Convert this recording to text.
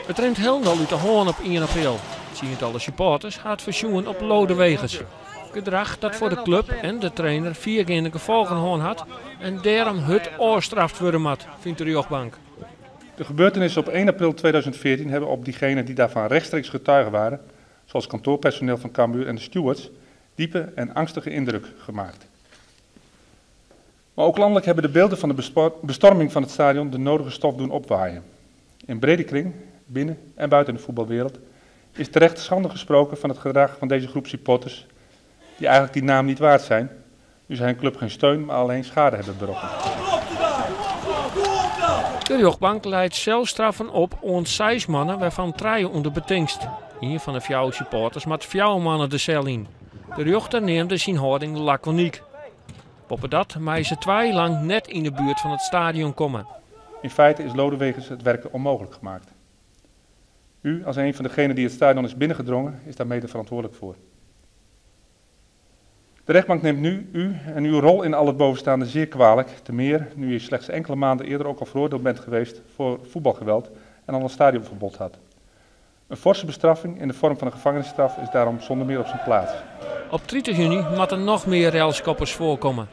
It rint hielendal út de hân op ien april. Tsientallen supporters ha it fersjoen op Lodeweges. Gedrach dat foar de klup en de trainer fiergeande gefolgen hân hat en dêrom hurd ôfstraft wurde moat, fynt de rjochtbank. De gebeurtenissen op 1 april 2014 hebben op diegenen die daarvan rechtstreeks getuige waren, zoals kantoorpersoneel van Cambuur en de stewards, diepe en angstige indruk gemaakt. Maar ook landelijk hebben de beelden van de bestorming van het stadion de nodige stof doen opwaaien. In brede kring, binnen en buiten de voetbalwereld, is terecht schande gesproken van het gedrag van deze groep supporters, die eigenlijk die naam niet waard zijn, nu zij hun club geen steun, maar alleen schade hebben berokkend. De rjochtbank leit selstraffen op oan seis mannen, wêrfan trije ûnder betingst. Ien fan de fjouwer supporters moat fjouwer moanne de sel yn. De rjochter neamde syn hâlding lakonyk. Boppedat meie se twa jier lang net yn de buert fan it stadion komme. In feite is Lodeweges het werken onmogelijk gemaakt. U, als een van degenen die het stadion is binnengedrongen, is daar mede verantwoordelijk voor. De rechtbank neemt nu u en uw rol in al het bovenstaande zeer kwalijk, te meer nu u slechts enkele maanden eerder ook al veroordeeld bent geweest voor voetbalgeweld en al een stadionverbod had. Een forse bestraffing in de vorm van een gevangenisstraf is daarom zonder meer op zijn plaats. Op 30 juny moatte noch mear relskoppers foarkomme.